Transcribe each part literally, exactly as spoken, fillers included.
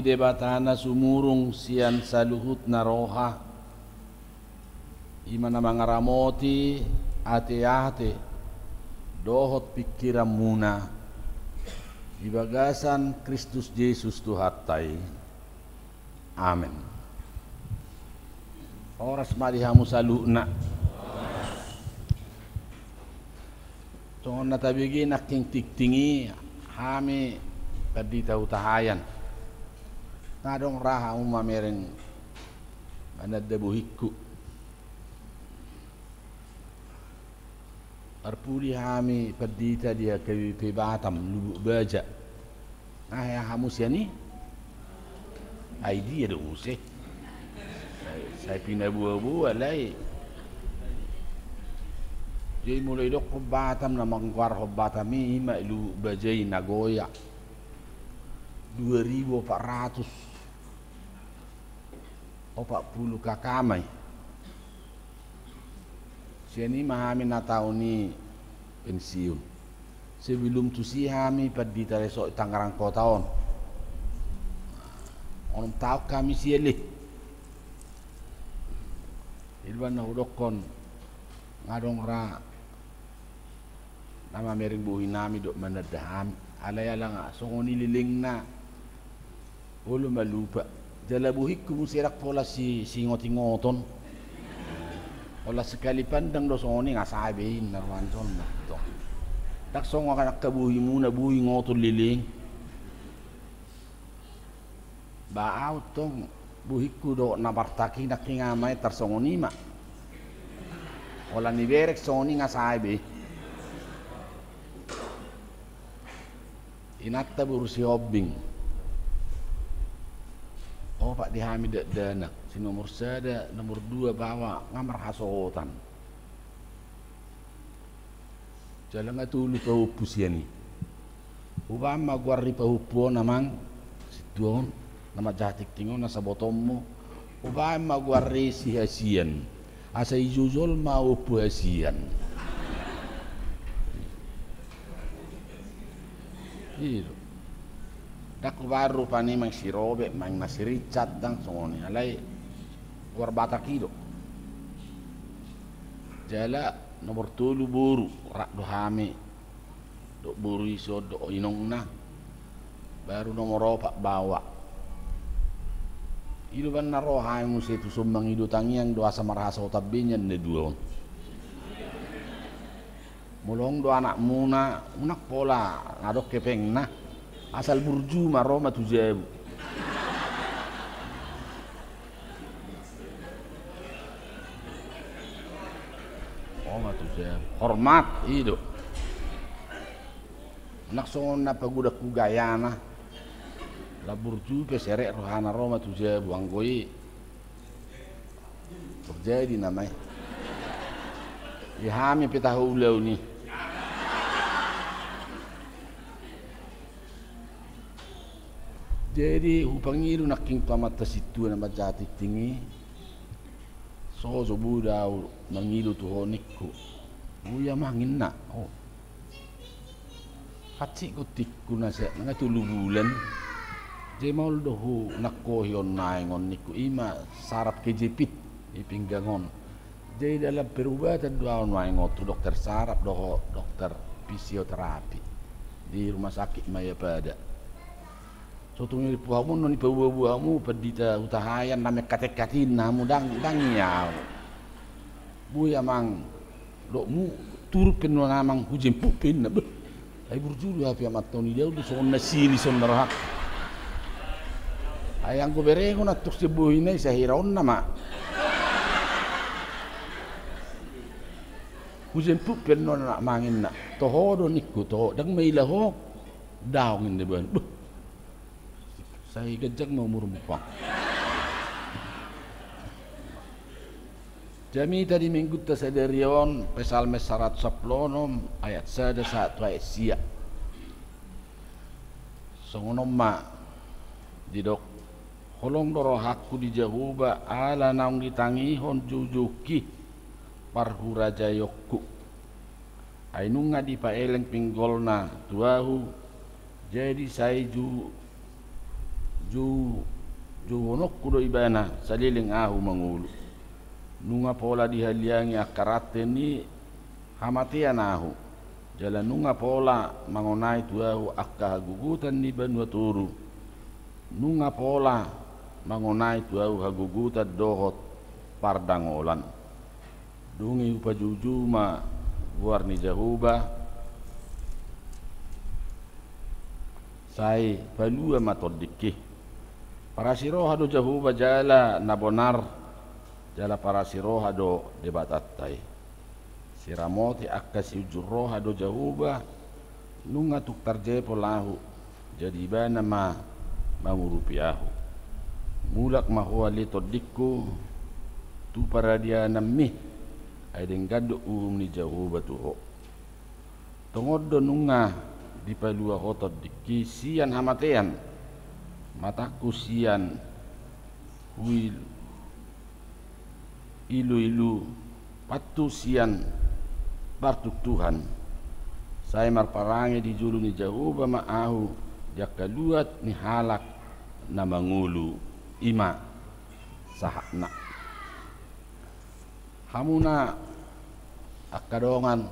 Debata na sumurung sian saluhutna roha, i ma na mangaramoti ateate dohot pingkiranmuna di bagasan Kristus Jesus Tuhanta i. Amen. Horas ma di hamu saluhutna. Songon na tabege nangkin tingting i, hami pandita hutahaean, nga adong ra hamu mamereng mananda bohingku. Marpudi hami pandita di H K B P Batam, Lubuk Baja. Nga hea hamu sian i? Ai dia do muse? Sai, sai pinaboa-boa alai. Jadi molo idokkon Batam, na manggoarhon Batam i, i ma Lubuk Baja i, Nagoya. Dua ribu opat ratus opat pulu K K ma i. Sian i ma hami na taon i pensiun. Sebelum tusi hami pandita resort Tangerang Kota on. Onom taon hami sian i. I do umbahen na hudokkon, nga adong ra na mamereng bohi nami dohot mananda hami. Alai ala nga songon i lelengna, olo ma lupa. Jala bohingku muse ndang pola si, siingot-ingoton. Pola sekali pandang do songon i nga sae be i, na roan songon na tong. Ndang songon angka bohimuna, boi ingoton leleng. Ba au tong, bohingku dohot na martaki nangkin ama i tarsongon i ma. Holan iberek songon i nga sae be. Inanta boru Sihombing. Opat di hami dakdanak, si nomor sada, nomor dua baoa nga marhasohotan. Jala nga tolu pahompu sian i. Hubaen ma goar ni pahompu on amang, sintua on, na manjaha tingting on, na sabotonmu. Hubaen ma goar ni si hasian. Asa ijojol ma ompu hasian. I do. Ndang hubaen rupani mang si Robek, mang na si Richard, ndang songon i. Alai goar Batak i do. Jala nomor tolu boru, rap do hami dohot boru i, songon dohot inongna. Baru nomor opat baoa. I do umbahen na ro hami muse tuson mangido tangiang do asa marhasohotan be nian na dua on. Molo adong do anakmuna, unang pola, nga adong hepengna. Asal burju ma, ro ma tu jabu. Ro ma tu jabu. Hormat, i do. Unang songon na pagodangku gayana. Ala burju pe serep rohana, ro ma tu jabu, anggo i terjadi nama i. Di hami pe taho ulaon i. Jadi hupangido nangkin tu amanta sintua na manjaha tingting i. So jo boi do au mangido tu ho ningku. Boi amang, ninna. O. Hansit gontingku na sahat nunga tolu bulan. Jadi maol do hunangkohi on naeng on ningku, i ma saraf kejepit di pinggang on. Jadi dalam perubatan do au naeng on tu dokter saraf dohot dokter fisioterapi di rumah sakit Mayapada. So tung i rimpu hamu on, nipaboa-boa hamu pandita hutahaean, na mengkatek-katek ninna hamu, ndang, ndang i au. Boi amang, dohononmu turut pe ninna amang, hujemput pe ninna. Beh, ai burju do hape amanta on, idaon do songon na sinis on na rohangku. Ai anggo berehon antong sian bohina i, sahira on nama. Hujemput pe ninna amang ninna. Toho do ningku, toho, ndang maila ho. Daong ninna bahen. Beh. Sai ganjang ma umurmu, Pang. Jamita di minggunta sadari on, Psalmen saratus sampulu onom, ayat sada sahat tu ayat sia. Songon on ma didok: Holong do rohangku di Jahowa, ala naung ditangihon joujoungki parhurajaonku. Ai nunga dipaeleng pinggolna tu ahu, jadi sai ju-, Jou, jouhononku do ibana saleleng ahu mangolu. Nunga pola dihaliangi angka rante ni hamatean ahu, jala nunga pola mangonai tu ahu angka hagogotan ni banua toru. Nunga pola mangonai tu ahu hagogotan dohot pardangolan. Dung i hupajoujou ma goar ni Jahowa, sai palua ma tondingki. Parasi roha do Jahowa jala na bonar, jala parasi roha do Debatanta i. Siramoti angka siunjur roha do Jahowa, nunga tung tarjepol ahu, jadi ibana ma mangurupi ahu. Mulak ma ho ale tondingku tu paradiananmi, ai denggan do uhum ni Jahowa tu ho. Tongon do nunga dipalua ho tondingki sian hamatean, matangku sian huil iluilu, pantu sian partuktuhan. Sai marparange di jolo ni Jahowa ma ahu di angka luat ni halak na mangolu. I ma sahatna. Hamuna angka dongan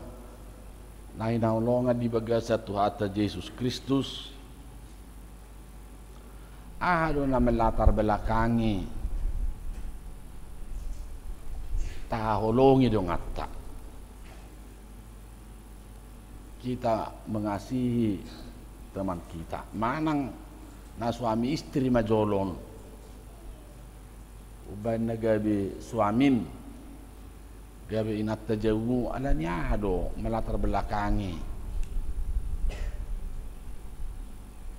na hinaholongan di bagasan Tuhanta Jesus Kristus, aha do na melatar belakangi tahaholongi donganta? Kita mengasihi teman kita. Manang na suami istri ma jolo on, umbahen na gabe suamim, gabe inanta jabu, ala ni aha do melatar belakangi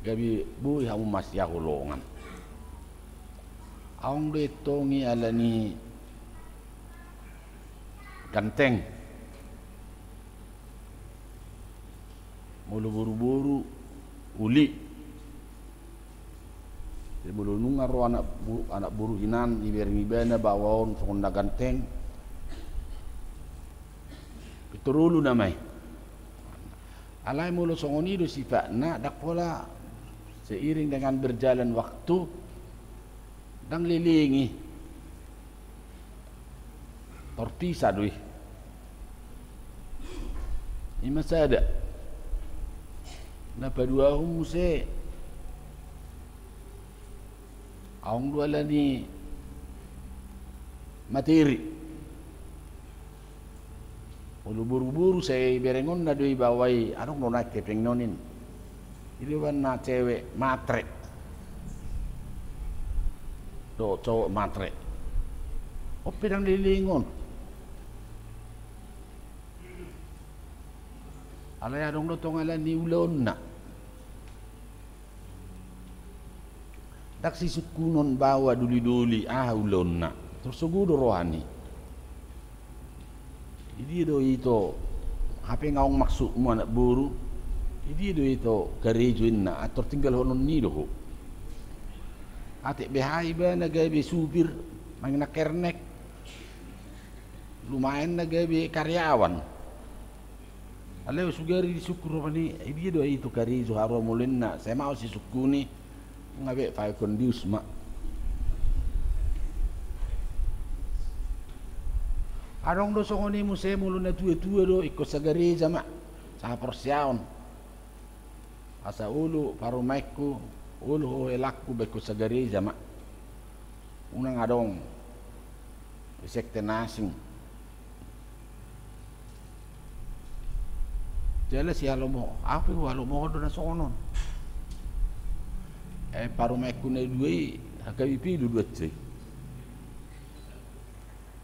gabe boi hamu masihaholongan? Adong do i tong i ala ni ganteng. Molo boruboru, uli. Jadi molo nunga ro anak bu-, anak boru hinan, ibereng ibana baoa on songon na ganteng, pintor ulu nama i. Alai molo songon i do sifatna, ndang pola seiring dengan berjalan waktu, ndang leleng i. Torpisah do i. I ma sada. Na paduahon muse, adong do ala ni materi. Molo boruboru sai berengonna do i baoa i, adong do na hepeng ni on i. I do umbahen na cewek matre dohot cowok matre. On pe ndang leleng on. Alai adong do tong ala ni ulaonna. Ndang sisungkunon baoa dolidoli aha ulaonna. Tor sogo do roha ni. Di dia do ito, hape nga adong maksudmu anak boru? Di dia do ito karejo inna, ah, tor tinggalhonon ni do ho. Atik beha ibana gabe supir, manang na kernek. Lumayan na gabe karyawan. Alai sugari disungkun rupani, eh, dia do ito karejo haroa molo inna, sai maol sisungkuni, nga be paekhon dius ma. Adong do songon i muse molo na tuatua do, ingkon sagareja ma, sahaporseaon. Asa olo parumaenku, olo ho helangku, ba ingkon sagareja ma. Unang adong sekte na asing. Jala sihalomo, ahu pe huhalomohon do na songon on. Eh, parumaenku na dua i, H K B P do duansa i.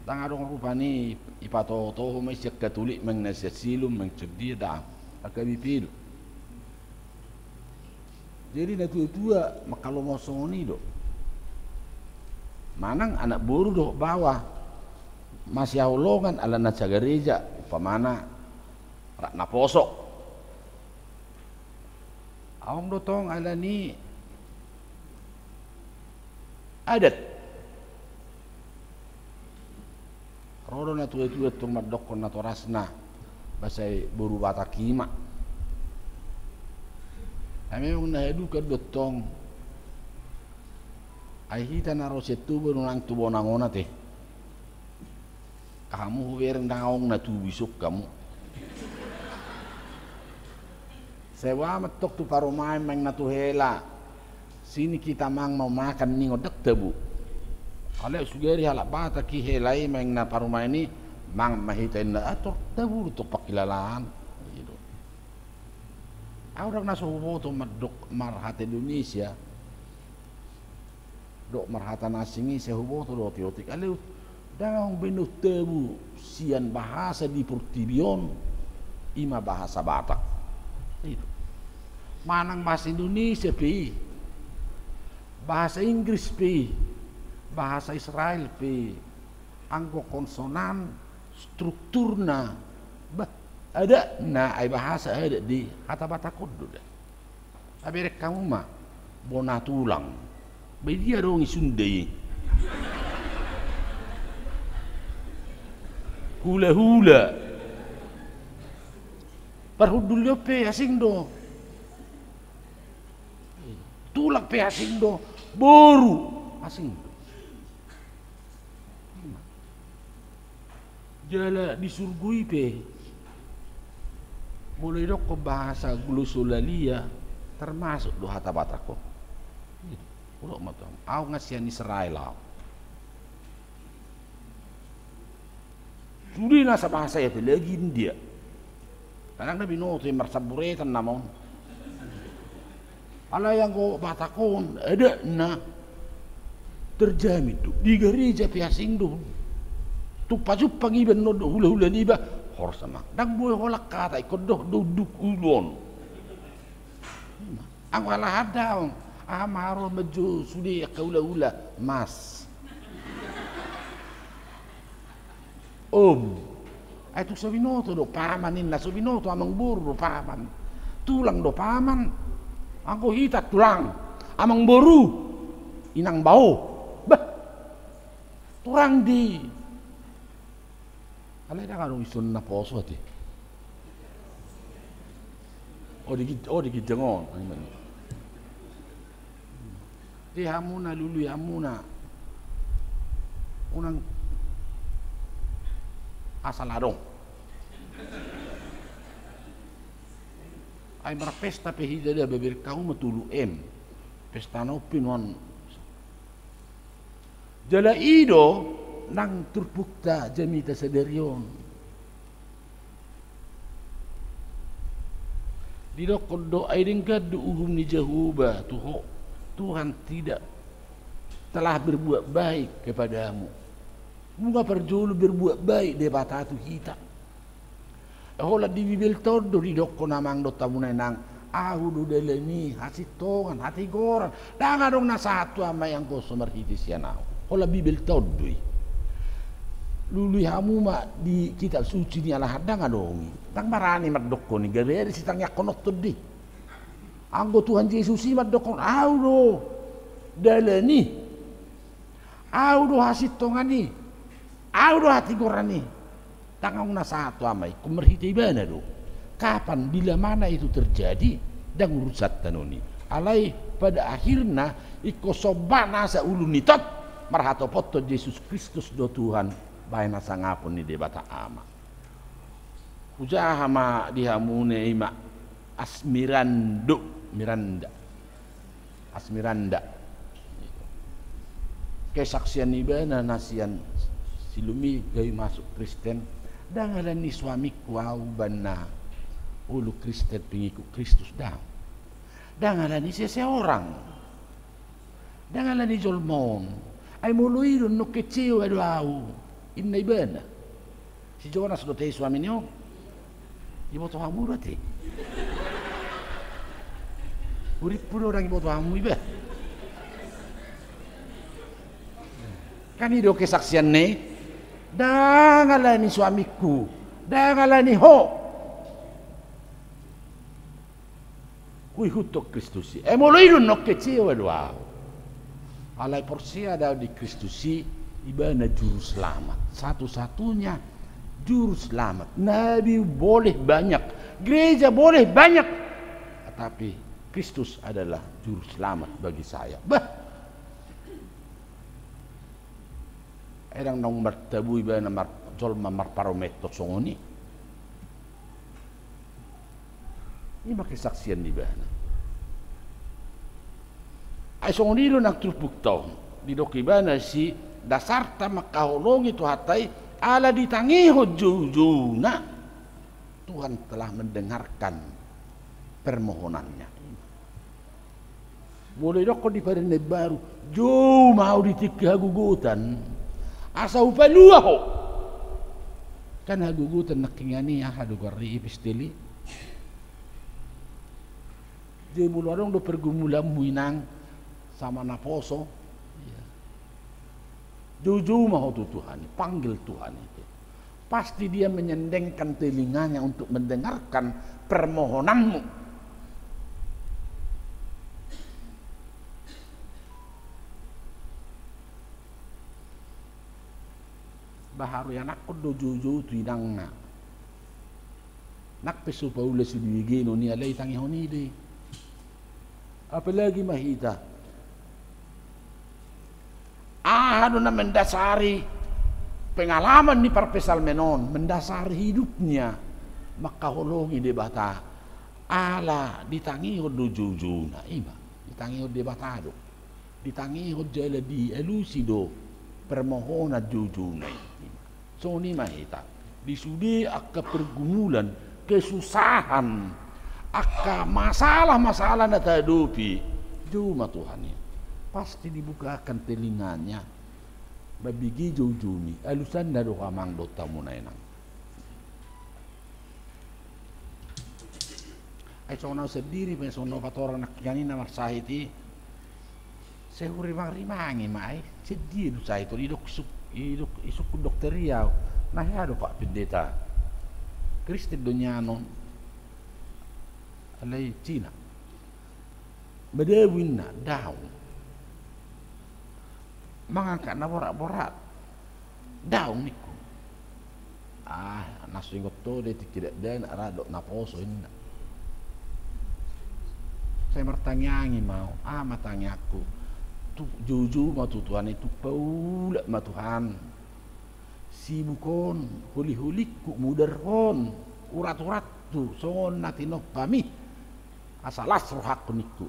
Ndang adong rupani ipatohotoho ma i sian Katolik, manang na sian Silom, manang sian dia, ndang. H K B P do. Jadi na tuatua mangkalomohon songon i do. Manang anak boru dohot baoa masihaholongan ala na sagareja, umpamana rap naposo. Adong do tong ala ni adat. Ro do na tuatua tung mandokkon natorasna, ba sai boru Batak i ma. Ai memang na haduka do tong Ai hita na ro sian Tuban unang tu bona ngona te. Hamu hubereng dang adong na tubu isuk hamu. Sai boha ma tong tu parumaen manang na tu hela. Sini kita mang mau makan ningon dang tabu. Alai sugari halak Batak i hela i manang na parumaen i mang ma hita inna ator tabu do tong pangkilalaan. Au dang na so huboto mandok marhata Indonesia. Dok marhata na asing i sai huboto do otik-otik alai dang adong be na tabu sian bahasa di portibi on. Ima bahasa Batak. Itu. Manang bahasa Indonesia pe i, bahasa Inggris pe i, bahasa Israel pe i, anggo konsonan strukturna bah adatna ai bahasa adat di hata Batak on do da. Tabereng hamu ma bona tulang. Ba dia adong i Sunda i. Hula-hula. Parhundul ni on pe asing do. Tulang pe asing do. Boru asing do. Jala di surgo i pe molo idokkon bahasa glosolalia termasuk do hata Batak on. Ulok ma tu au, au nga sian Israel au. Sude nasa bahasa i apalagi India. Kadang na binoto i marsamburetan nama on. Alai anggo Batak on adatna terjamin do di gareja pe asing do. Tung pajumpang iba annon do hula-hula niba, horas amang, dang boi holan hata ingkon dohot do unduk ulu on. Anggo alahan dang aha ma haroa manjou sude angka hula-hula mas. Om. Ai tung so binoto do paman inna, so binoto amang boru do paman. Tulang do paman. Anggo hita tulang, amang boru, inang bao. Bah. Turang di. Alai dang adong ison na poso ate. O di gid-, o di ginjang on. Di hamuna lului hamuna. Unang asal adong. Ai marpesta pe hita da babereng hamu ma tolu M. Pesta na on pe nuan. Jala i do nang turpukta jamita sadari on. Didokkon do ai denggan do uhum ni Jahowa tu ho, Tuhan tidak telah berbuat baik kepadamu. Nunga parjolo berbuat baik Debata tu hita. Holan di Bibelta on do didokkon amang dohot hamuna inang, ahu do dalan i, hasintongan, hatigoran. Dang adong na sahat tu Ama i anggo so marhite sian ahu. Holan Bibelta on do i. Lului hamu ma di kitab suci ni alahan dang adong i. Dang barani mandokkon i gabe ari sitangiangkononton do i. Anggo Tuhan Jesus i mandokkon ahu do dalan i. Ahu do hasintongan i, ahu do hatigoran i. Dang adong na sahat tu Ama i, ingkon marhite ibana do. Kapan, bila mana itu terjadi, dang urusanta non i. Alai pada akhirna ingkon somba nasa ulu ni tot, marhatopothon Jesus Kristus do Tuhan, bahen hasangapon ni Debata Ama. Hujaha ma di hamuna i ma Asmirando, Miranda. Asmiranda. Kesaksian ibana na sian Silumi gabe masuk Kristen. Dang ala ni suamingku ahu umbahen na olo Kristen pengikut Kristus dang. Dang ala ni seseorang. Dang ala ni jolma on. Ai molo i do annon kecewa do ahu. Inna ibana. Si Jonas do te suami ni on. Iboto hamu do te. Hurippu do dang iboto hamu iba. Kan i do kesaksianna i. Dang ala ni suamingku. Dang ala ni ho. Huihuthon Kristus i. Ai molo i do annon kecewa do ahu. Alai porsea do ahu di Kristus i, ibana juru selamat. Satu-satunya juru selamat. Nabi boleh banyak, gereja boleh banyak, tapi Kristus adalah juru selamat bagi saya. Bah. Ai ndang naung martaboi ibana mar-, jolma marparumaenhon songon i. I ma kesaksian ni ibana. Ai songon i do nang turpukta on. Didok ibana si dasarta mangkaholongi Tuhanta i ala ditangihon joujouna Tuhan telah mendengarkan permohonannya. Molo didokkon di Padan na Imbaru, jou ma au di tingki hagogotan, asa hupalua ho. Kan hagogotan nangkiningan i aha do goar ni epistel i? Jadi molo adong do pergumulanmu inang sama naposo, iya. Joujou ma ho tu Tuhan i, panggil Tuhan itu. Pasti Dia menyendengkan telinganya untuk mendengarkan permohonanmu. Baharu ianakhon do joujou tu inangna. Nang pe so paula siduigeno ni alai tangihon i do i. Apalagi ma hita. Aha do na mendasari pengalaman ni parpsalmen on, mendasari hidupnya, mangkaholongi Debata. Ala ditangihon do joujouna, i ma, ditangihon Debata do. Ditangihon jala dialusi do permohonan joujouna i. Songon i ma hita. Di sude angka pergumulan, kesusahan, angka masalah-masalah na tahadopi, jou ma Tuhan i. Pasti dibukakan telinganya. Mambege joujoumi, alusanna do ho amang dohot hamu na inang. Ai songon au sandiri pe, songon na hupatorang nangkiningan i na marsahit i. Sai hurimang-rimangi ma ai, sian dia do sahit on, idok suk-, idok, isungkun dokter i au. Na hea do Pak Pendeta. Kristen do nian on. Alai Cina. Madabu inna, daong. Mangangkat na borat-borat. Daong ningku. Ah, na so ingot ho do i tingki dakdanak ra dohot naposo inna. Sai martangiangi ma au, aha ma tangiangku? Tu, joujou ma tu Tuhan i, tung paulak ma Tuhan. Sibuk on, holi-holingku, mudar on, urat-urathu, songon na tinompami. Asa las rohangku ningku.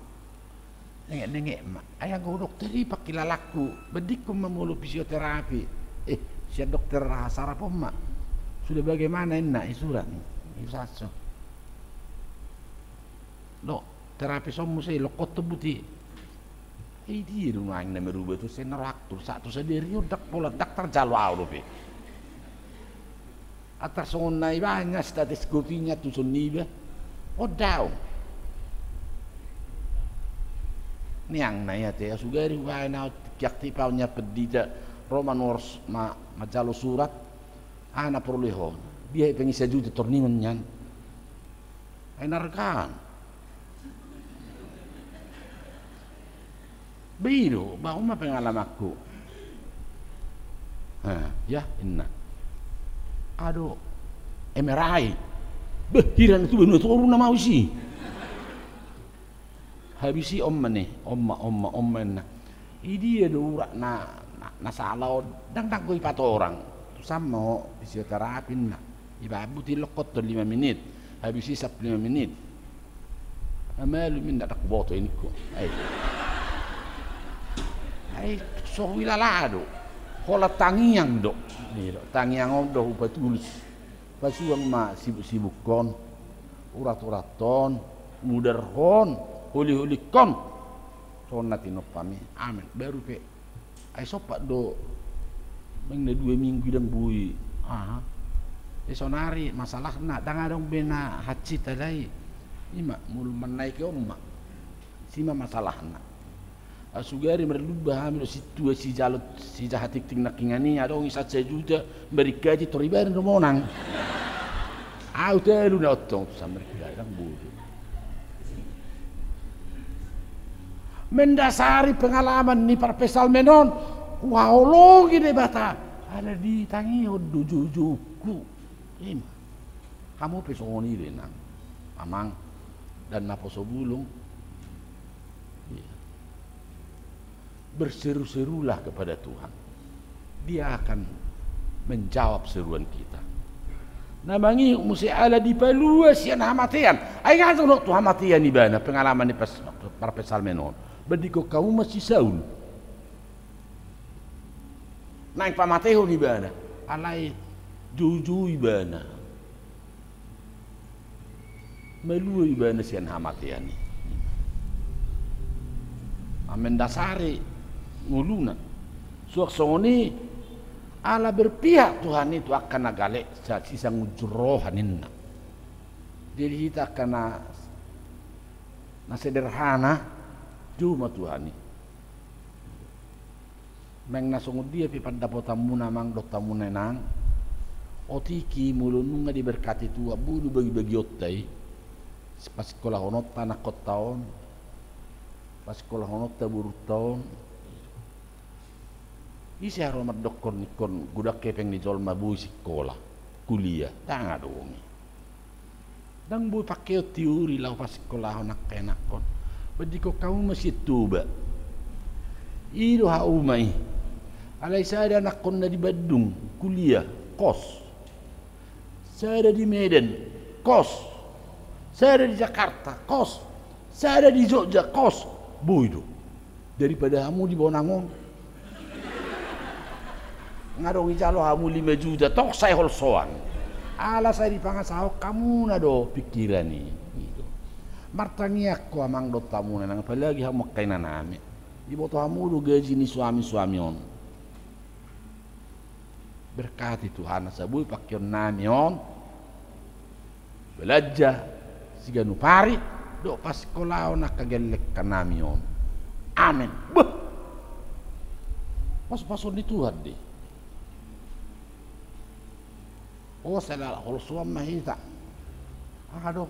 Nengek-nengek ma. Ai anggo dokter i pangkilalangku, bandingkon ma molo fisioterapi. Eh, sian dokter aha sarap on ma. Sudah bagaimana inna, isurat. Iusaso. Lo, terapi son muse, lokkothon buti. Ai dia do nuaeng na maruba tu, sai na rohangku tu, sahat tu sadari on ndang pola, ndang tarjalo au dope. Antar songon na ibaen nga stetoskop i nga tu son iba. On daong. Niang na ia te, asugari hubaen au, kiak tipa on nian pendita, ro ma nors ma, manjalo surat, aha na porlu ho. Dia i pengen sajuta torningon nian. Ai nargaan. Be i do, bah, on ma pengalamanku. Ha, ya, inna. Ado, M R I. Beh, hira na tu banua toru na mau isi. Habis i on ma ni, on ma, on ma, on ma inna. I dia do urat na, na, na sala on, ndang, ndang go ipatorang. Tu san ma ho fisioterapi inna. Ibaen buti, lokkothon lima menit. Habis i sampulu lima menit. Amalum inna, ndang huboto i ningku. Ai. Ai, so huilala do. Holan tangiang do. I do, tangiang on do hupatulus. Pasuang ma sibuk-sibuk on. Urat-urat on. Mudar on. Holi-holi on. Songon na tinompami. Amen. Baru pe. Ai sompat do, naeng na dua minggu i ndang boi. Aha. E, saonari masalahna, ndang adong be na hansit alai. I ma, molo mannaeki on ma. Si ma masalahna. Asugari marlumba hami do sintua sijalo, sijaha tingting nangkiningan i, adong i sajuta, maringkaji tor ibana do monang. Au talu na ontong, tu san maringkaji, ndang boi. Mendasari pengalaman ni parpsalmen on, huhaholongi Debata, ala ditangihon do joujoungku. I ma. Hamu pe songon i do inang, amang, dan naposo bulung. Iya. Berseru-serulah kepada Tuhan. Dia akan menjawab seruan kita. Na mangihut muse ala dipalua sian hamatean. Ai nga jonok tu hamatean ibana, pengalaman ni pas-, parpsalmen on. Bandingkon hamu ma si Saul. Naeng pamatehon ibana. Alai joujou ibana. Malua ibana sian hamatean i. Mendasari ngoluna. Suang songon i ala berpihak Tuhan i tu angka na gale, sa-, sisangunjung roha ninna. Jadi hita angka na, na sederhana, jou ma Tuhan i. Naeng na songon dia pe pandapotanmuna amang dohot hamuna inang, otik i molo nunga diberkati Tuhan, boi do bagibagionta i, sipasikkolahononta anakkonta on, pasikkolahononta borunta on. Ise haru mandokkon ingkon godang hepeng ni jolma boi sikola, kuliah, ndang adong i. Ndang boi pangkeon teori laho pasikkolahon angka anakkon. Bandingkon hamu ma sian Toba. I do hauma i. Alai sada anakkonna di Bandung, kuliah, kos. Sada di Medan, kos. Sada di Jakarta, kos. Sada di Jogja, kos. Boi do. Daripada hamu di Bonang on. Nga dong dijalo hamu lima juta, tong sai holsoan. Ala sai dipangasahon hamuna do pikiran i. I do. Martangiang ho amang dohot hamuna inang, apalagi hamu angka inanami. Diboto hamu do gaji ni suami-suami on. Berkati Tuhan asa boi pangkeonnami on belanja siganup ari dohot pasikkolahon angka gellengkanami on. Amen. Beh. Pasupasu ni Tuhan do i. O, sela holsoan ma hita. Aha do?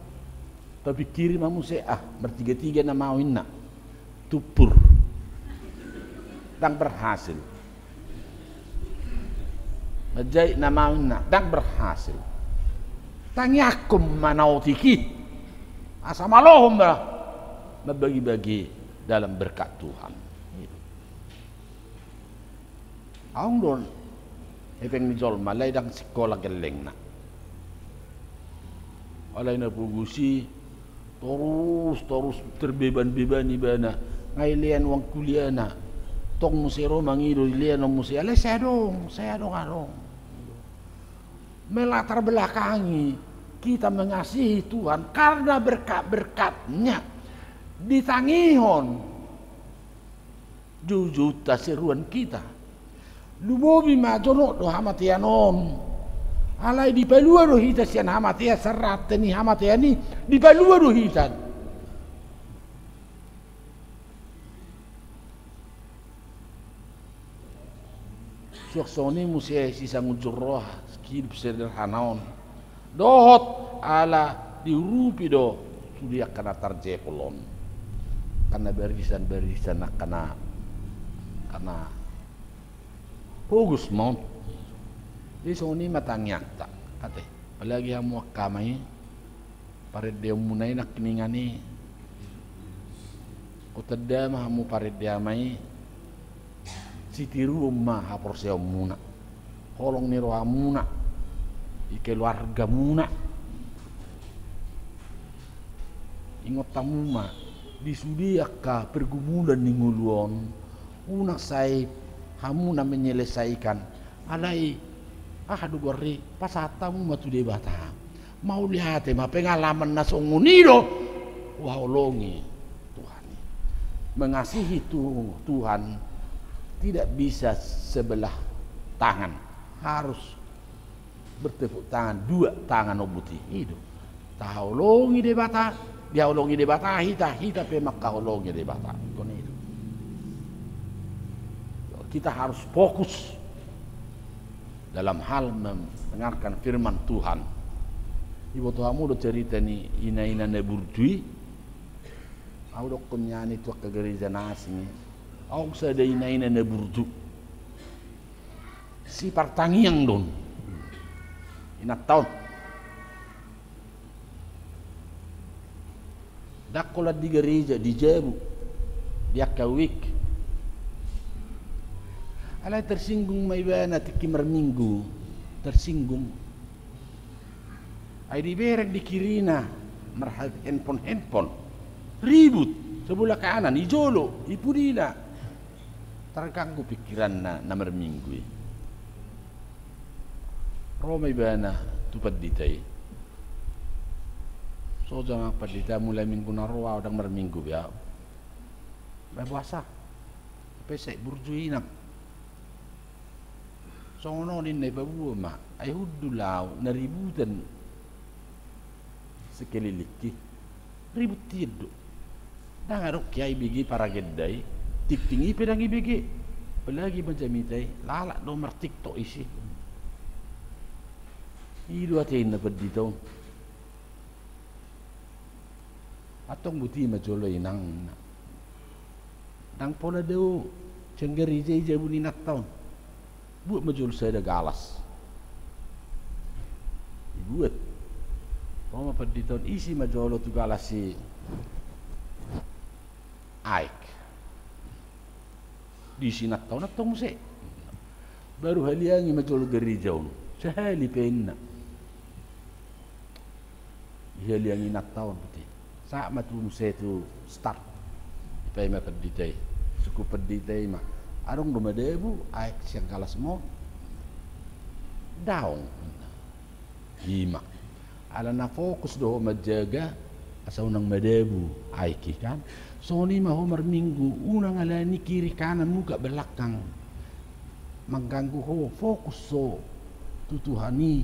Tapingkiri ma muse, ah, bertiga-tiga nama au inna. Tumpur. Ndang berhasil. Manjahit nama au inna, ndang berhasil. Tangiangkon ma na otik i. Asa malohon ma mambagi-bagi dalam berkat Tuhan. Adong do hepeng ni jolma, alai ndang sikola gellengna. Alai na pogos i, torus, torus terbeban-beban ibana, nga dilean uang kuliahna. Tong muse ro mangido, dilean on muse, alai sai adong, sai adong, adong. Melatar belakangi kita mengasihi Tuhan karena berkat-berkatnya ditangihon. Joujounta seruan hita. Lumobi ma jonok do hamatean on. Alai dipalua do hita sian hamatean, sarate ni hamatean i dipalua do hita. Suang songon i muse sisangunjung roha, hidup sederhana on. Dohot ala diurupi do sude angka na tarjepol on. Angka na barisan-barisan, angka na, angka na pogos ma on. Jadi songon i ma tangiangta, ate. Apalagi hamu angka amang i, parendeonmuna i nangkiningan i. Hutanda ma hamu parende amang i. Sitiruon ma haporseaonmuna, holong ni rohamuna, di keluargamuna. Ingot hamu ma, di sude angka pergumulan ni ngolu on, unang sai hamu na menyelesaikan. Alai, aha do goar i, pasahat hamu ma tu Debata. Mauliate ma, pengalaman na songon i do huhaholongi Tuhan i. Mengasihi tu-, Tuhan tidak bisa sebelah tangan, harus bertepuk tangan, dua tangan ombut i. I do. Taholongi Debata, dihaholongi Debata hita, hita pe mangkaholongi Debata. Ingkon i do. Kita harus fokus dalam hal mendengarkan firman Tuhan. Iboto hamu do cerita ni ina-ina na burju i. Au dokkon nian i tu angka gereja na asing i. Adong sada ina-ina na burju. Sipartangiang do on. Inanta on. Ndang holan di gereja, di jabu, di angka wijk. Alai tersinggung ma ibana tingki marminggu, tersinggung. Ai dibereng di kirina marhite-handphone-handphone, ribut, sebelah kanan, i jolo, i pudina. Terganggu pikiranna na marminggu i. Ro ma ibana tu pandita i. Soja ma pandita, mulai minggu na ro ahu ndang marminggu be ahu. Ba boasa? Pe sai burju inang. Songon on ninna i, paboa ma, ai hundul ahu na ributan sekelilingki. Ribut hian do. Ndang adong ke ahu ibege paragenda i, tingting i pe ndang ibege. Apalagi ma jamita i, lalap do martiktok isi. I do ate ninna pandita on. Antong boti ma jolo inang, ninna. Ndang pola dao sian gareja i jabu ni inanta on. Buat ma jolo sada galas. Dibuat. Ro ma pandita on, isi ma jolo tu galas i aek. Diisi inanta on antong muse. Baru haliangi ma jolo gareja on. Sahali pe, ninna. Dihaliangi inanta on boti. Sahat ma tu muse tu start. Dipaima pandita i. Sungkun pandita i ma, adong do madabu aek sian galasmu on? Daong, ninna. I ma. Alana fokus do ho manjaga asa unang madabu aek i kan. Songon i ma ho marminggu, unang alani kiri kanan, muka belakang, mangganggu ho, fokus ho tu Tuhan i.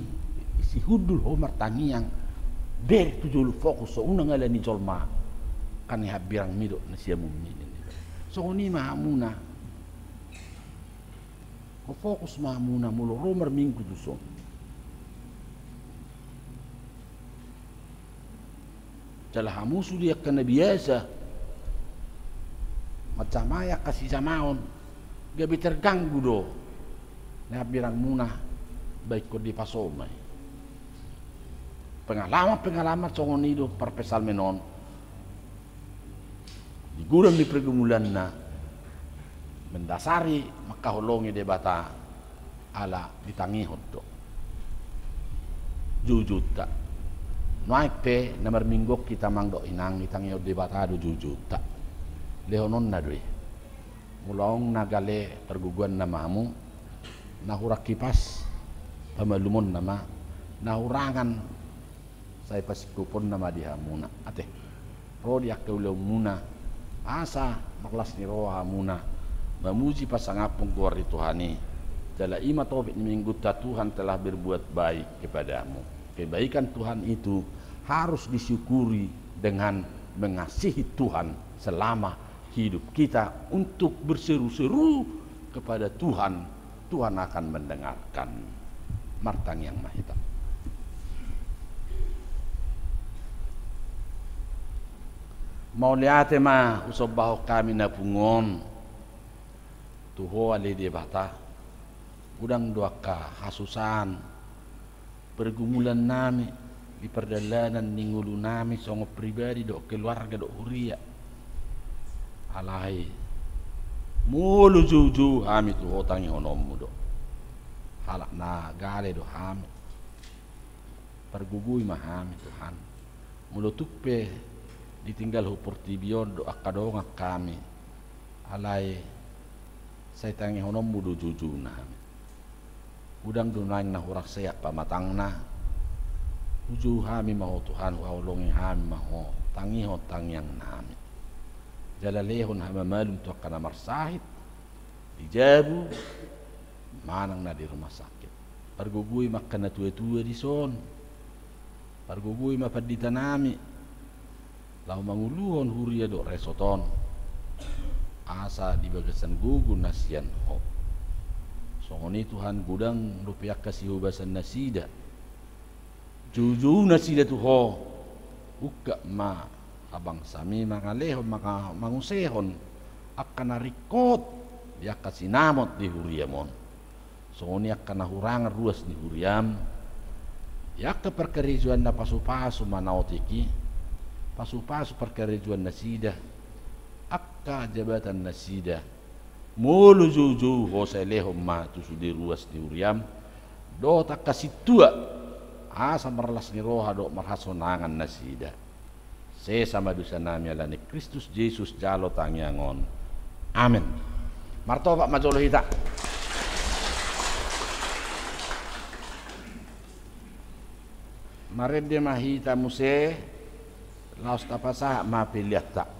Sihundul ho martangiang, ber tu jolo, fokus ho, unang alani jolma. Kan ni hambirangmi do na siamunmi, ninna. Songon i ma hamuna. Ho fokus ma hamuna molo ro marminggu tuson. Jala hamu sude angka na biasa manjamai angka sijamaon, gabe terganggu do na hambirangmuna, baen ho di pasoma i. Pengalaman-pengalaman songon i do parpsalmen on. Di godang ni pergumulanna, mendasari mangkaholongi Debata, ala ditangihon do joujounta. Nuaeng pe na marminggu on hita, amang dohot inang, ditangihon Debata do joujounta. Lehononna do i. Molo adong na gale pargogoanna ma hamu, na hurang hipas pamalumonna ma, na hurangan sai pasingkoponna ma di hamuna. Ate, ro di angka ulaonmuna, asa marlas ni roha hamuna mamuji pasangaphon goar ni Tuhan i. Jala i ma topik ni minggunta, Tuhan telah berbuat baik kepadamu. Kebaikan Tuhan itu harus disyukuri dengan mengasihi Tuhan selama hidup kita untuk berseru-seru kepada Tuhan, Tuhan akan mendengarkan. Martangiang ma hita. Mauliate ma husombahon hami na pungu on tu Ho ale Debata. Godang do angka hasusaan, pergumulannami di pardalanan ni ngolunami songon pribadi dohot keluarga dohot huria. Alai molo joujou hami tu Ho, tangihononmu do. Halak na gale do hami. Pargogoi ma hami, Tuhan. Molo tung pe ditinggal Ho portibi on dohot angka dongan hami, alai sai tangihononmu do joujouna hami. Godang do nuaeng na hurang sehat pamatangna. Hujou hami ma Ho, Tuhan, huhaholongi hami ma Ho, tangihon tangiangnami. Jala lehon hamamalum tu angka na marsahit di jabu manang na di rumah sakit. Pargogoi ma angka na tuatua dison. Pargogoi ma panditanami laho manguluhon huria dohot resort on, asa di bagasan gogo na sian Ho. Songon i, Tuhan, godang dope angka sihobasannasida. Joujou nasida tu Ho. Ungkap ma habangsami mangalehon, manga-, mangusehon angka na ringkot di angka sinamot di huriam on. Songon i angka na hurangan ruas ni huriam, di angka parkarejoan na pasupasu ma na otik i, pasupasu parkarejoannasida, angka jabatannasida, Molo joujou Ho, sai lehon ma tu sude ruas ni huriam dohot angka sintua, asa marlas ni roha dohot marhasonangan nasida. Sesa ma dosanami ala ni Kristus Jesus jalo tangiang on. Amen. Martopak ma jolo hita. Marende ma hita muse, laos tapasahat ma peleanta.